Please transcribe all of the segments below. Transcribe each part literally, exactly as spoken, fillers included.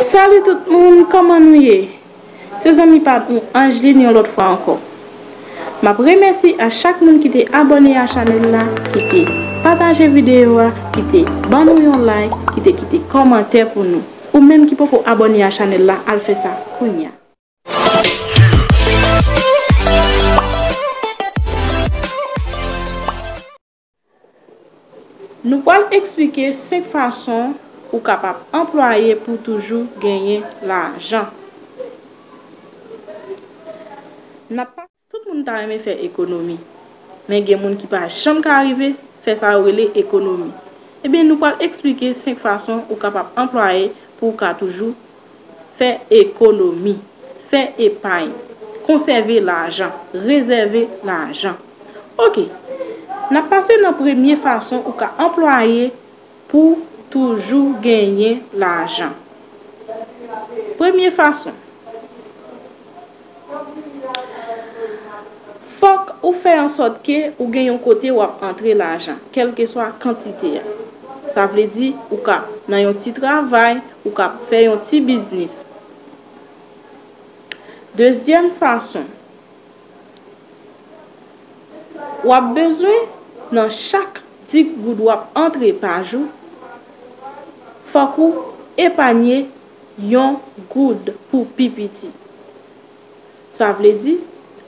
Salut tout moun, kòman nou ye? Se zanmi pa nou Angeline yon lòt fwa ankò. M ap remèsye a chak moun ki te abòne a chanèl la, ki te pataje videyo a, ki te ban nou yon like, ki te kite kòmantè pou nou. Ou menm ki poko abòne a chanèl la, al fè sa kounye a. Nou pral eksplike senk fason ou kapab anplwaye pou toujou genyen lajan. N ap pa, tout moun ta renmen fè ekonomi, men gen moun ki pa janm ka rive fè sa yo rele ekonomi. Ebyen, nou pral eksplike senk fason ou kapab anplwaye pou w ka toujou fè ekonomi, fè epay, konsève lajan, rezève lajan. Oke, n ap pase nan premye fason ou ka anplwaye pou toujou genyen lajan. Premye fason, fòk ou fè ansòt ke ou gen yon kote w ap antre lajan, kèlkeswa kantite a. Sa vle di, ou ka nan yon ti travay, ou ka fè yon ti biznis. Dezyèm fason, w ap bezwen, nan chak dis goud w ap antre pa jou, fòk ou epanye yon goud pou pi piti. Sa vle di,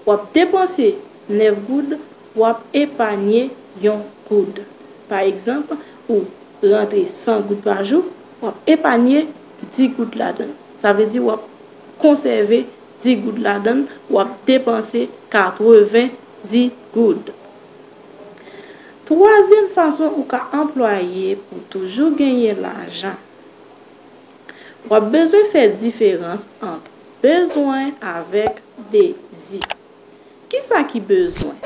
w ap depanse nèf goud, w ap epanye yon goud. Pa egzanp, ou rantre san goud pa jou, w ap epanye dis goud ladan l. Sa vle di, w ap konsève dis goud ladan l, w ap depanse katreven dis goud. Twazyèm fason ou ka anplwaye pou toujou genyen lajan. W ap bezwen fè diferans ant bezwen avèk dezi. Kisa ki bezwen?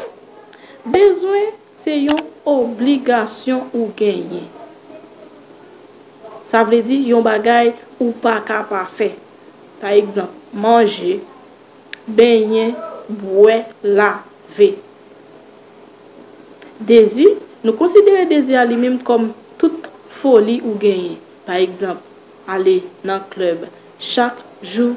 Bezwen se yon obligasyon ou genyen. Sa vle di yon bagay ou pa ka pa fè. Pa egzanp, manje, benyen, bwè, lave. Dezi, nou konsidere dezi a li menm kòm tout foli ou genyen. Pa egzanp, ale nan klèb chak jou,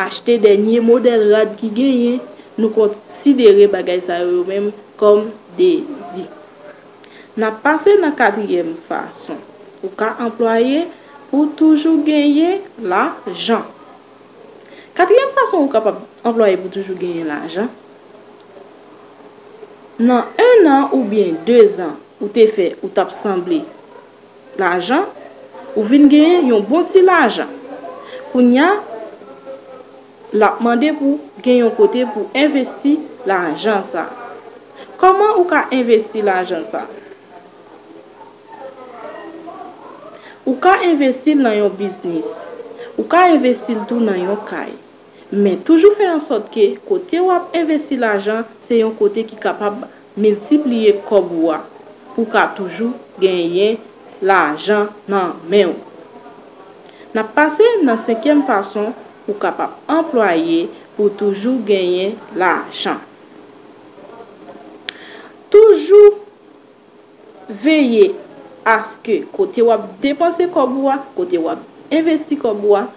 achte dènye modèl rad ki genyen, nou konsidere bagay sa yo, yo menm kòm dezi. N ap pase nan katriyèm fason ou ka anplwaye pou toujou genyen lajan. Katriyèm fason ou kapab anplwaye pou toujou genyen lajan, nan en an oubyen de zan ou te fè ou t ap sanble lajan, ou vin genyen yon bon ti lajan. Kounye a, l ap mande pou gen yon kote pou envesti lajan sa. Kòman ou ka envesti lajan sa? Ou ka envesti l nan yon biznis. Ou ka envesti l tou nan yon kay. Men toujou fè ansòt ke kote w ap envesti lajan se yon kote ki kapab miltipliye kòb ou a pou w ka toujou genyen lajan nan men w. N ap pase nan senkyèm fason ou kapab anplwaye pou toujou genyen lajan. Toujou veye aske kote w ap depanse kòb ou a, kote w ap envesti kòb ou a,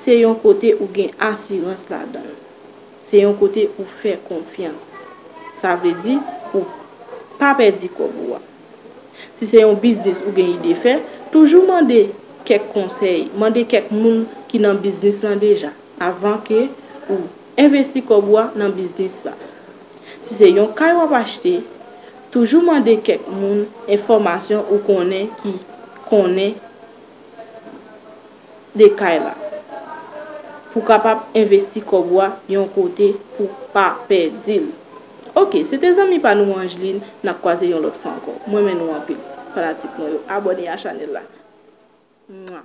se yon kote ou gen asirans ladan l. Se yon kote ou fè konfyans. Sa vle di ou pa pèdi kòb ou a. Si se yon biznis ou gen ide fè, toujou mande kèk konsèy, mande kèk moun ki nan biznis lan deja, avan ke ou envesti kòb ou a nan biznis sa. Si se yon kay w ap achte, toujou mande kèk moun enfòmasyon ou konnen ki konnen de kay la, pou kapab envesti kòb ou a yon kote pou pa pèdi l. Oke, se te zanmi pa nou Angeline, n ap kwaze yon lòt fwa ankò. Mwen renmen nou anpil, fanatik mwen yo, abòne a chanèl la. Mwa.